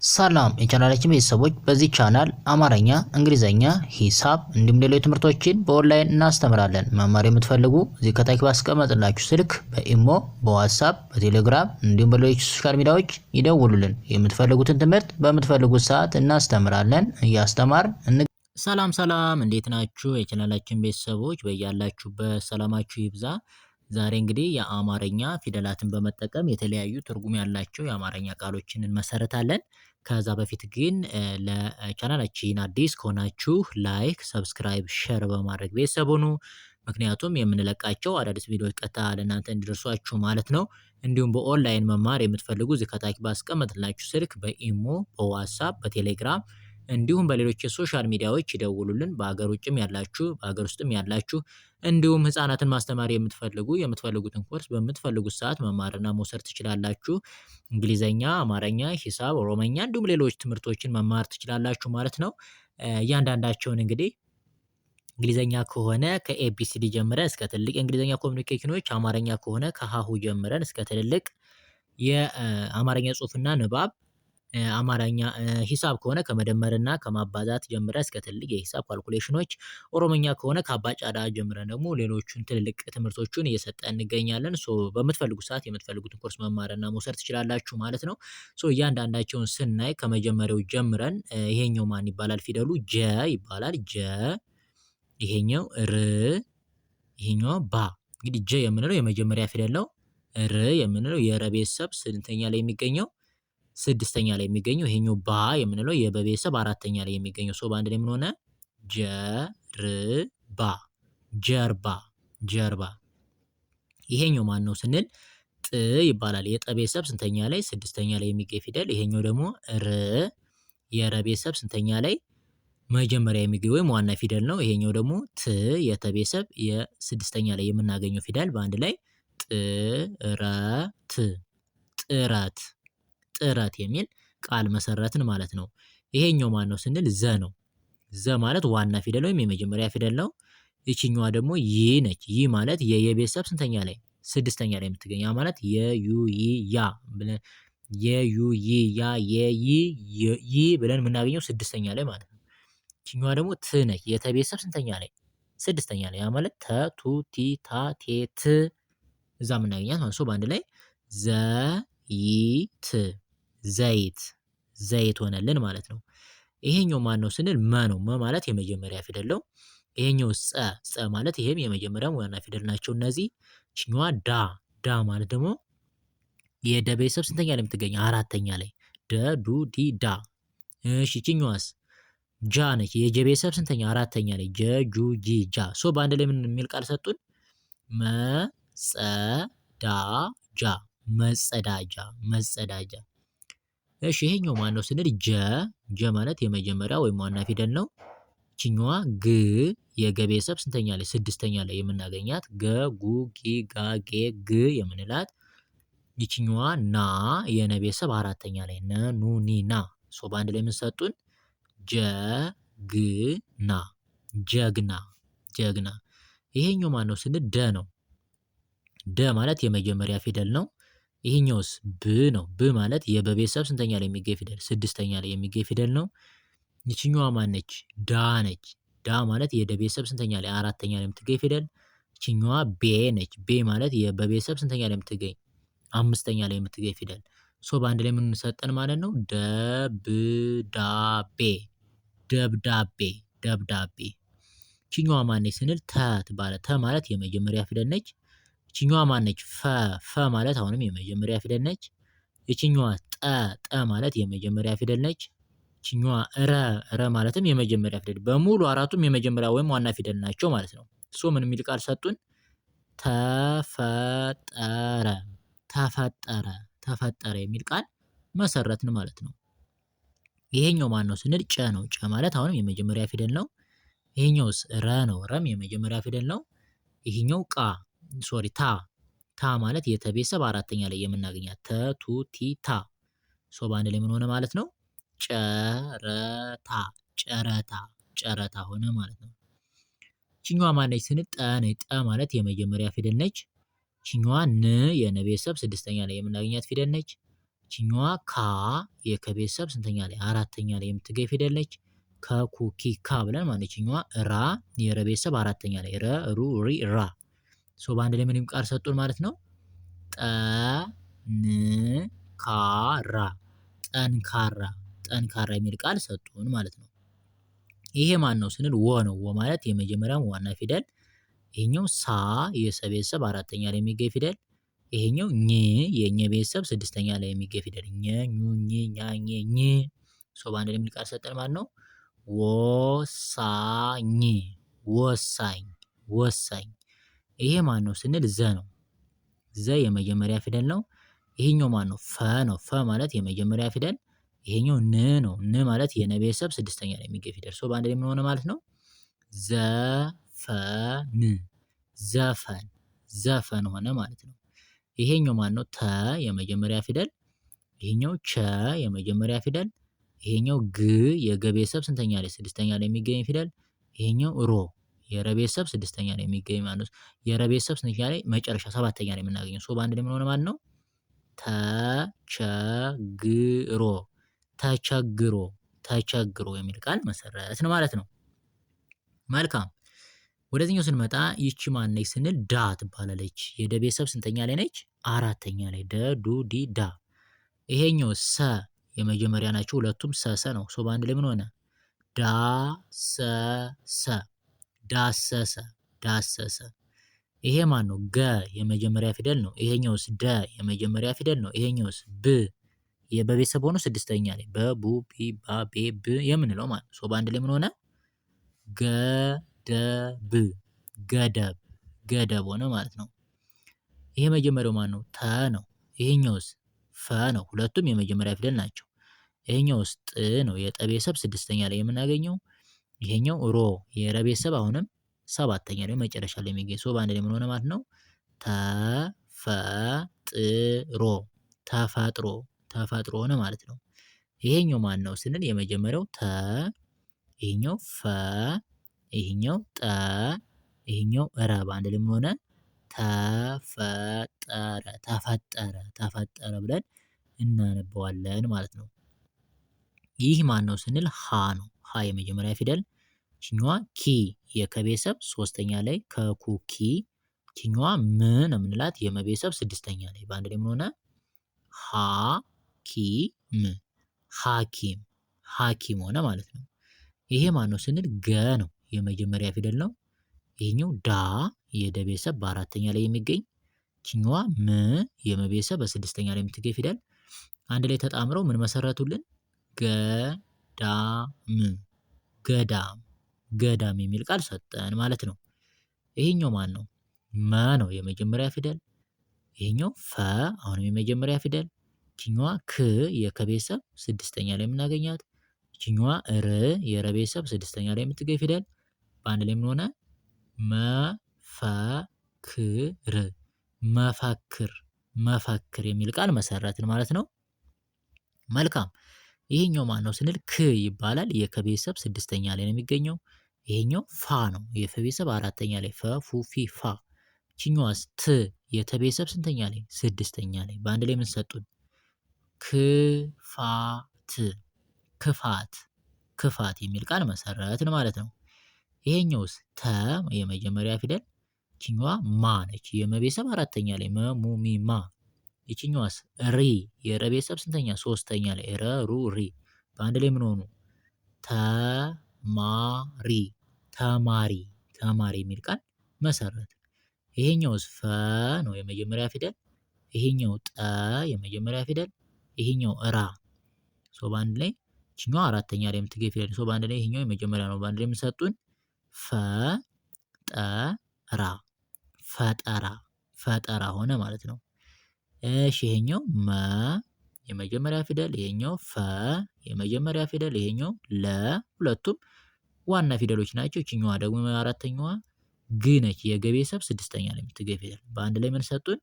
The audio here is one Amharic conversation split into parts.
ሰላም የቻናላችን ቤተሰቦች፣ በዚህ ቻናል አማርኛ፣ እንግሊዘኛ፣ ሂሳብ እንዲሁም ሌሎች ትምህርቶችን በኦንላይን እናስተምራለን። መማር የምትፈልጉ እዚህ ከታች ባስቀመጥላችሁ ስልክ በኢሞ፣ በዋትሳፕ፣ በቴሌግራም እንዲሁም በሌሎች social media ዎች ይደውሉልን። የምትፈልጉትን ትምህርት በምትፈልጉት ሰዓት እናስተምራለን። እያስተማርን ሰላም ሰላም፣ እንዴት ናችሁ? የቻናላችን ቤተሰቦች በያላችሁበት ሰላማችሁ ይብዛ። ዛሬ እንግዲህ የአማርኛ ፊደላትን በመጠቀም የተለያዩ ትርጉም ያላቸው የአማርኛ ቃሎችን እንመሰርታለን። ከዛ በፊት ግን ለቻናላችን አዲስ ከሆናችሁ like፣ subscribe፣ share በማድረግ ቤተሰብ ሁኑ። ምክንያቱም የምንለቃቸው አዳዲስ ቪዲዮዎች ቀጥታ ለእናንተ እንዲደርሷችሁ ማለት ነው። እንዲሁም በኦንላይን መማር የምትፈልጉ እዚህ ከታች ባስቀመጥላችሁ ስልክ በኢሞ፣ በዋትሳፕ፣ በቴሌግራም እንዲሁም በሌሎች የ social media ዎች ይደውሉልን። በሀገር ውጭም ያላችሁ በሀገር ውስጥም ያላችሁ እንዲሁም ህፃናትን ማስተማር የምትፈልጉ የምትፈልጉትን ኮርስ በምትፈልጉት ሰዓት መማርና መውሰድ ትችላላችሁ። እንግሊዘኛ፣ አማርኛ፣ ሂሳብ፣ ኦሮመኛ እንዲሁም ሌሎች ትምህርቶችን መማር ትችላላችሁ ማለት ነው። እያንዳንዳቸውን እንግዲህ እንግሊዘኛ ከሆነ ከ ABCD ጀምረን እስከ ትልቅ የእንግሊዘኛ communication ኖች፣ አማርኛ ከሆነ ከሀሁ ጀምረን እስከ ትልልቅ የአማርኛ ጽሁፍና ንባብ፣ አማርኛ ሂሳብ ከሆነ ከመደመርና ከማባዛት ጀምረን እስከ ትልቅ የሂሳብ calculation ኖች፣ ኦሮመኛ ከሆነ ከአባጫዳ ጀምረን ደግሞ ሌሎቹን ትልልቅ ትምህርቶቹን እየሰጠን እንገኛለን። So በምትፈልጉት ሰዓት የምትፈልጉትን ኮርስ መማርና መውሰድ ትችላላችሁ ማለት ነው። So እያንዳንዳቸውን ስናይ ከመጀመሪያው ጀምረን ይሄኛው ማን ይባላል? ፊደሉ ጀ ይባላል። ጀ፣ ይሄኛው ር፣ ይሄኛው ባ። እንግዲህ ጀ የምንለው የመጀመሪያ ፊደል ነው። ር የምንለው የረ ቤተሰብ ስንተኛ ላይ የሚገኘው? ስድስተኛ ላይ የሚገኘው። ይሄኛው ባ የምንለው የበቤተሰብ አራተኛ ላይ የሚገኘው። So በአንድ ላይ ምን ሆነ? ጀርባ፣ ጀርባ፣ ጀርባ። ይሄኛው ማን ነው ስንል ጥ ይባላል። የጠ ቤተሰብ ስንተኛ ላይ? ስድስተኛ ላይ የሚገኝ ፊደል። ይሄኛው ደግሞ ር፣ የረ ቤተሰብ ስንተኛ ላይ? መጀመሪያ የሚገኝ ወይም ዋና ፊደል ነው። ይሄኛው ደግሞ ት፣ የተ ቤተሰብ የስድስተኛ ላይ የምናገኘው ፊደል። በአንድ ላይ ጥረት፣ ጥረት፣ ጥረት የሚል ቃል መሰረትን ማለት ነው። ይሄኛው ማን ነው ስንል ዘ ነው። ዘ ማለት ዋና ፊደል ወይም የመጀመሪያ ፊደል ነው። ይችኛዋ ደግሞ ይ ነች። ይ ማለት የየቤተሰብ ስንተኛ ላይ? ስድስተኛ ላይ የምትገኝ። ያ ማለት የዩ ይ ያ ብለን የዩ ይ ያ የይ ይ ብለን የምናገኘው ስድስተኛ ላይ ማለት ነው። ይችኛዋ ደግሞ ት ነች። የተ ቤተሰብ ስንተኛ ላይ? ስድስተኛ ላይ። ያ ማለት ተ ቱ ቲ ታ ቴ ት እዛ የምናገኛት ማለት ነው። በአንድ ላይ ዘ ይ ት፣ ዘይት፣ ዘይት ሆነልን ማለት ነው። ይሄኛው ማን ነው ስንል መ ነው። መ ማለት የመጀመሪያ ፊደል ነው። ይሄኛው ጸ፣ ጸ ማለት ይሄም የመጀመሪያው ዋና ፊደል ናቸው እነዚህ። ይችኛዋ ዳ፣ ዳ ማለት ደግሞ የደ ቤተሰብ ስንተኛ ላይ የምትገኝ? አራተኛ ላይ። ደ ዱ ዲ ዳ። እሺ ይችኛዋስ ጃ ነች። የጀ ቤተሰብ ስንተኛ? አራተኛ ላይ። ጀ ጁ ጂ ጃ። So በአንድ ላይ ምን የሚል ቃል ሰጡን? መ ጸ ዳ ጃ፣ መጸዳጃ፣ መጸዳጃ። እሺ ይሄኛው ማን ነው ስንል ጀ፣ ጀ ማለት የመጀመሪያ ወይም ዋና ፊደል ነው። ይችኛዋ ግ፣ የገ ቤተሰብ ስንተኛ ላይ? ስድስተኛ ላይ የምናገኛት ገ ጉ ጊ ጋ ጌ ግ የምንላት። ይችኛዋ ና፣ የነ ቤተሰብ አራተኛ ላይ ነ ኑ ኒ ና። So በአንድ ላይ ምን ሰጡን? ጀ ግ ና፣ ጀግና፣ ጀግና። ይሄኛው ማን ነው ስንል ደ ነው። ደ ማለት የመጀመሪያ ፊደል ነው። ይሄኛውስ ብ ነው። ብ ማለት የበቤተሰብ ስንተኛ ላይ የሚገኝ ፊደል? ስድስተኛ ላይ የሚገኝ ፊደል ነው። ይችኛዋ ማን ነች? ዳ ነች። ዳ ማለት የደ ቤተሰብ ስንተኛ ላይ? አራተኛ ላይ የምትገኝ ፊደል። ይችኛዋ ቤ ነች። ቤ ማለት የበቤተሰብ ስንተኛ ላይ የምትገኝ? አምስተኛ ላይ የምትገኝ ፊደል። So በአንድ ላይ ምን ሰጠን ማለት ነው? ደብዳቤ፣ ደብዳቤ፣ ደብዳቤ። ይችኛዋ ማነች ስንል ተ ትባላል። ተ ማለት የመጀመሪያ ፊደል ነች። ይችኛዋ ማነች? ፈ፣ ፈ ማለት አሁንም የመጀመሪያ ፊደል ነች። ይችኛዋ ጠ፣ ጠ ማለት የመጀመሪያ ፊደል ነች። ይችኛዋ ረ፣ ረ ማለትም የመጀመሪያ ፊደል። በሙሉ አራቱም የመጀመሪያ ወይም ዋና ፊደል ናቸው ማለት ነው። So ምን የሚል ቃል ሰጡን? ተፈጠረ፣ ተፈጠረ፣ ተፈጠረ የሚል ቃል መሰረትን ማለት ነው። ይሄኛው ማን ነው ስንል ጨ ነው። ጨ ማለት አሁንም የመጀመሪያ ፊደል ነው። ይሄኛውስ ረ ነው። ረም የመጀመሪያ ፊደል ነው። ይሄኛው ቃ sorry ታ፣ ታ ማለት የተቤተሰብ አራተኛ ላይ የምናገኛት ተ ቱ ቲ ታ። So በአንድ ላይ ምን ሆነ ማለት ነው? ጨረታ፣ ጨረታ፣ ጨረታ ሆነ ማለት ነው። ይችኛዋ ማነች ስንል ጠ ነች። ጠ ማለት የመጀመሪያ ፊደል ነች። ይችኛዋ ን፣ የነ ቤተሰብ ስድስተኛ ላይ የምናገኛት ፊደል ነች። ይችኛዋ ካ የከቤተሰብ ስንተኛ ላይ? አራተኛ ላይ የምትገኝ ፊደል ነች። ከኩ ኪ ካ ብለን ማለት ይችኛዋ ራ የረ ቤተሰብ አራተኛ ላይ ረ ሩ ሪ ራ። So በአንድ ላይ ምንም ቃል ሰጡን ማለት ነው። ጠ ን ካ ራ ጠንካራ ጠንካራ የሚል ቃል ሰጡን ማለት ነው። ይሄ ማን ነው ስንል ወ ነው። ወ ማለት የመጀመሪያው ዋና ፊደል። ይሄኛው ሳ የሰ ቤተሰብ አራተኛ ላይ የሚገኝ ፊደል። ይሄኛው ኝ የኘ ቤተሰብ ስድስተኛ ላይ የሚገኝ ፊደል። ኘ ኙ ኝ ኛ ኘ ኝ። So በአንድ ላይ የሚል ቃል ሰጠን ማለት ነው። ወሳኝ ወሳኝ ወሳኝ። ይሄ ማን ነው ስንል ዘ ነው። ዘ የመጀመሪያ ፊደል ነው። ይሄኛው ማን ነው? ፈ ነው። ፈ ማለት የመጀመሪያ ፊደል። ይሄኛው ን ነው። ን ማለት የነ ቤተሰብ ስድስተኛ ላይ የሚገኝ ፊደል። So በአንድ ላይ ምን ሆነ ማለት ነው? ዘፈን ዘፈን ዘፈን ሆነ ማለት ነው። ይሄኛው ማን ነው? ተ የመጀመሪያ ፊደል። ይሄኛው ቸ የመጀመሪያ ፊደል። ይሄኛው ግ የገ ቤተሰብ ስንተኛ ላይ? ስድስተኛ ላይ የሚገኝ ፊደል። ይሄኛው ሮ የረ ቤተሰብ ስድስተኛ ላይ የሚገኝ ማለት ነው። የረ ቤተሰብ ስንተኛ ላይ? መጨረሻ ሰባተኛ ላይ የምናገኘው። So በአንድ ላይ ምን ሆነ ማለት ነው? ተቸግሮ ተቸግሮ ተቸግሮ የሚል ቃል መሰረትን ማለት ነው። መልካም ወደዚህኛው ስንመጣ ይቺ ማን ነች ስንል ዳ ትባላለች። የደ ቤተሰብ ስንተኛ ላይ ነች? አራተኛ ላይ ደ ዱ ዲ ዳ። ይሄኛው ሰ የመጀመሪያ ናቸው። ሁለቱም ሰ ሰ ነው። So በአንድ ላይ ምን ሆነ? ዳ ሰ ሰ ዳሰሰ ዳሰሰ። ይሄ ማን ነው? ገ የመጀመሪያ ፊደል ነው። ይሄኛውስ ደ የመጀመሪያ ፊደል ነው። ይሄኛውስ ብ የበቤተሰብ ሆኖ ስድስተኛ ላይ በ ቡ ቢ ባ ቤ ብ የምንለው ማለት ነው። So በአንድ ላይ ምን ሆነ? ገደብ ገደብ ገደብ ሆነ ማለት ነው። ይሄ መጀመሪያው ማን ነው? ተ ነው። ይሄኛውስ ፈ ነው። ሁለቱም የመጀመሪያ ፊደል ናቸው። ይሄኛውስ ጥ ነው። የጠ ቤተሰብ ስድስተኛ ላይ የምናገኘው። ይሄኛው ሮ የረ ቤተሰብ አሁንም ሰባተኛ ላይ መጨረሻ ላይ የሚገኝ። So በአንድ ላይ ምን ሆነ ማለት ነው? ተፈጥሮ ተፈጥሮ ተፈጥሮ ሆነ ማለት ነው። ይሄኛው ማን ነው ስንል የመጀመሪያው ተ፣ ይሄኛው ፈ፣ ይሄኛው ጠ፣ ይሄኛው ረ በአንድ ላይ ምን ሆነ? ተፈጠረ ተፈጠረ ተፈጠረ ብለን እናነበዋለን ማለት ነው። ይህ ማን ነው ስንል ሀ ነው። ሀ የመጀመሪያ ፊደል። ይችኛዋ ኪ የከቤተሰብ ሶስተኛ ላይ ከኩኪ። ይችኛዋ ም ነው የምንላት የመቤተሰብ ስድስተኛ ላይ በአንድ ላይ ምን ሆነ? ሀ ኪ ም ሀኪም ሀኪም ሆነ ማለት ነው። ይሄ ማን ነው ስንል ገ ነው የመጀመሪያ ፊደል ነው። ይሄኛው ዳ የደ ቤተሰብ በአራተኛ ላይ የሚገኝ። ይችኛዋ ም የመቤተሰብ በስድስተኛ ላይ የምትገኝ ፊደል አንድ ላይ ተጣምረው ምን መሰረቱልን? ገዳም ገዳም ገዳም የሚል ቃል ሰጠን ማለት ነው። ይሄኛው ማን ነው? መ ነው የመጀመሪያ ፊደል። ይሄኛው ፈ አሁንም የመጀመሪያ ፊደል። ይችኛዋ ክ የከቤተሰብ ስድስተኛ ላይ የምናገኛት። ይችኛዋ ር የረ ቤተሰብ ስድስተኛ ላይ የምትገኝ ፊደል በአንድ ላይ ምን ሆነ? መፈክር መፈክር መፈክር የሚል ቃል መሰረትን ማለት ነው። መልካም ይሄኛው ማን ነው ስንል ክ ይባላል። የከቤተሰብ ስድስተኛ ላይ ነው የሚገኘው። ይሄኛው ፋ ነው የፈ ቤተሰብ አራተኛ ላይ ፈ ፉ ፊ ፋ። ይችኛዋስ ት የተቤተሰብ ስንተኛ ላይ? ስድስተኛ ላይ በአንድ ላይ ምን ሰጡን? ክፋት ክፋት ክፋት የሚል ቃል መሰረትን ማለት ነው። ይሄኛውስ ተ የመጀመሪያ ፊደል። ይችኛዋ ማ ነች የመቤተሰብ አራተኛ ላይ መ ሙ ሚ ማ። ይችኛዋስ ሪ የረ ቤተሰብ ስንተኛ? ሶስተኛ ላይ ረ ሩ ሪ በአንድ ላይ ምን ሆኑ? ተማሪ ተማሪ ተማሪ የሚል ቃል መሰረት። ይሄኛውስ ፈ ነው የመጀመሪያ ፊደል። ይሄኛው ጠ የመጀመሪያ ፊደል። ይሄኛው ራ። So በአንድ ላይ ይችኛዋ አራተኛ ላይ የምትገኝ ፊደል። So በአንድ ላይ ይሄኛው የመጀመሪያ ነው። በአንድ ላይ የምንሰጡን ፈ ጠ ራ ፈጠራ ፈጠራ ሆነ ማለት ነው። እሺ ይሄኛው መ የመጀመሪያ ፊደል፣ ይሄኛው ፈ የመጀመሪያ ፊደል፣ ይሄኛው ለ ሁለቱም ዋና ፊደሎች ናቸው። ይችኛዋ ደግሞ አራተኛዋ ግ ነች። የገ ቤተሰብ ስድስተኛ ላይ የምትገኝ ፊደል በአንድ ላይ ምን ሰጡን?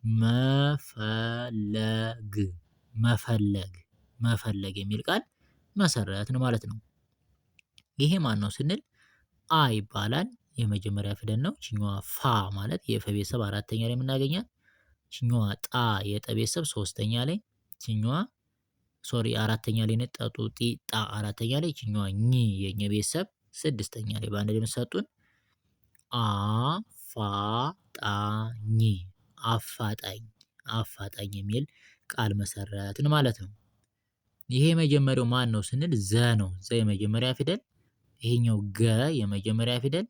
መፈለግ መፈለግ መፈለግ የሚል ቃል መሰረትን ማለት ነው። ይሄ ማን ነው ስንል አ ይባላል። የመጀመሪያ ፊደል ነው። ይችኛዋ ፋ ማለት የፈ ቤተሰብ አራተኛ ላይ የምናገኛት። ይችኛዋ ጣ የጠ ቤተሰብ ሶስተኛ ላይ። ይችኛዋ sorry አራተኛ ላይ ነች። ጠ ጡ ጢ ጣ አራተኛ ላይ፣ ይችኛዋ ኝ የኘ ቤተሰብ ስድስተኛ ላይ በአንድ ላይ የምትሰጡን አ ፋ ጣ ኝ አፋጣኝ አፋጣኝ የሚል ቃል መሰረትን ማለት ነው። ይሄ የመጀመሪያው ማን ነው ስንል ዘ ነው። ዘ የመጀመሪያ ፊደል፣ ይሄኛው ገ የመጀመሪያ ፊደል፣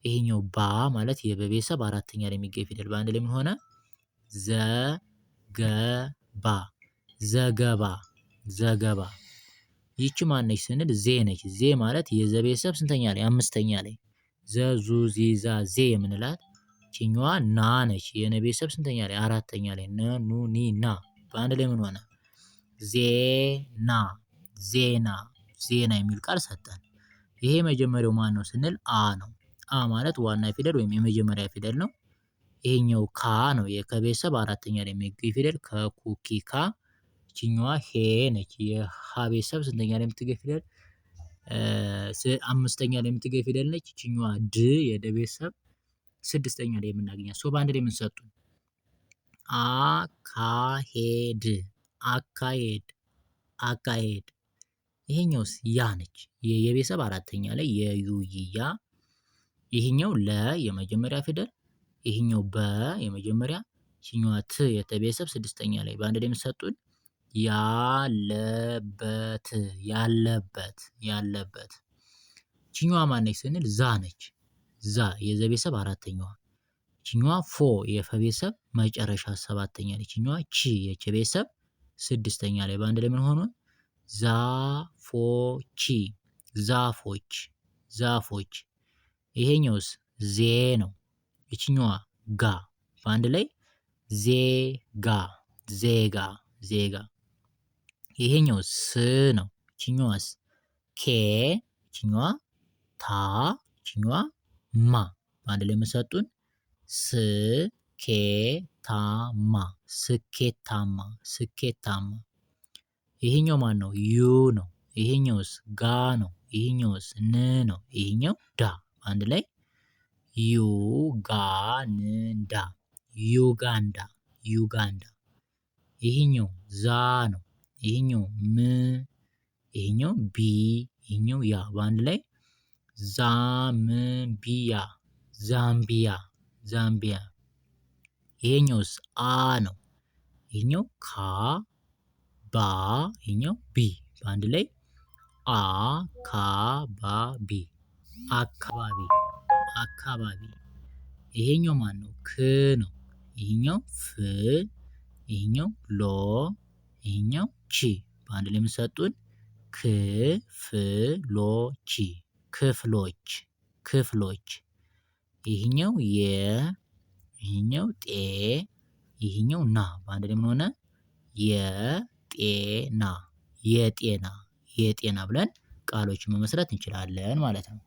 ይሄኛው ባ ማለት የበቤተሰብ አራተኛ ላይ የሚገኝ ፊደል በአንድ ላይ ምን ሆነ? ዘ ገ ባ ዘገባ ዘገባ። ይቺ ማነች ስንል ዜ ነች። ዜ ማለት የዘ ቤተሰብ ስንተኛ ላይ? አምስተኛ ላይ ዘ ዙ ዚ ዛ ዜ የምንላት። ይችኛዋ ና ነች። የነ ቤተሰብ ስንተኛ ላይ? አራተኛ ላይ ነ ኑ ኒ ና በአንድ ላይ ምን ሆነ? ዜና ዜና ዜና የሚል ቃል ሰጠን። ይሄ የመጀመሪያው ማን ነው ስንል አ ነው። አ ማለት ዋና ፊደል ወይም የመጀመሪያ ፊደል ነው። ይሄኛው ካ ነው። የከ ቤተሰብ አራተኛ ላይ የሚገኝ ፊደል ከ ኩ ኪ ካ። ይችኛዋ ሄ ነች። የሀ ቤተሰብ ስንተኛ ላይ የምትገኝ ፊደል? አምስተኛ ላይ የምትገኝ ፊደል ነች። ይችኛዋ ድ የደ ቤተሰብ ስድስተኛ ላይ የምናገኛት። so በአንድ ላይ የምንሰጡን አካሄድ አካሄድ አካሄድ። ይሄኛውስ ያ ነች። የየቤተሰብ አራተኛ ላይ የዩ ይ ያ። ይሄኛው ለ የመጀመሪያ ፊደል፣ ይሄኛው በ የመጀመሪያ፣ ይሄኛዋ ት የተቤተሰብ ስድስተኛ ላይ በአንድ ላይ የምትሰጡን ያለበት ያለበት ያለበት። ይችኛዋ ማነች ስንል ዛ ነች። ዛ የዘ ቤተሰብ አራተኛዋ። ይችኛዋ ፎ የፈ ቤተሰብ መጨረሻ ሰባተኛ ላይ። ይችኛዋ ቺ የቸ ቤተሰብ ስድስተኛ ላይ በአንድ ላይ ምን ሆኖ? ዛፎች ዛፎች ዛፎች። ይሄኛውስ ዜ ነው። ይችኛዋ ጋ በአንድ ላይ ዜጋ ዜጋ ዜጋ። ይሄኛው ስ ነው። ይችኛዋስ ኬ፣ ይችኛዋ ታ፣ ይችኛዋ ማ በአንድ ላይ የምሰጡን ስ ኬ ታ ማ ስኬታማ ስኬታማ። ይሄኛው ማን ነው? ዩ ነው። ይሄኛውስ ጋ ነው። ይሄኛውስ ን ነው። ይሄኛው ዳ በአንድ ላይ ዩጋንዳ ዩጋንዳ ዩጋንዳ። ይሄኛው ዛ ነው። ይሄኛው ም፣ ይሄኛው ቢ፣ ይሄኛው ያ በአንድ ላይ ዛምቢያ ዛምቢያ ዛምቢያ። ይሄኛውስ አ ነው። ይሄኛው ካ ባ፣ ይሄኛው ቢ በአንድ ላይ አ ካ ባ ቢ አካባቢ አካባቢ። ይሄኛው ማን ነው? ክ ነው። ይሄኛው ፍ፣ ይሄኛው ሎ፣ ይሄኛው ቺ በአንድ ላይ የምትሰጡን ክፍሎች ክፍሎች ክፍሎች። ይሄኛው የ፣ ይሄኛው ጤ፣ ይሄኛው ና በአንድ ላይ ምን ሆነ? የጤና የጤና የጤና ብለን ቃሎችን መመስረት እንችላለን ማለት ነው።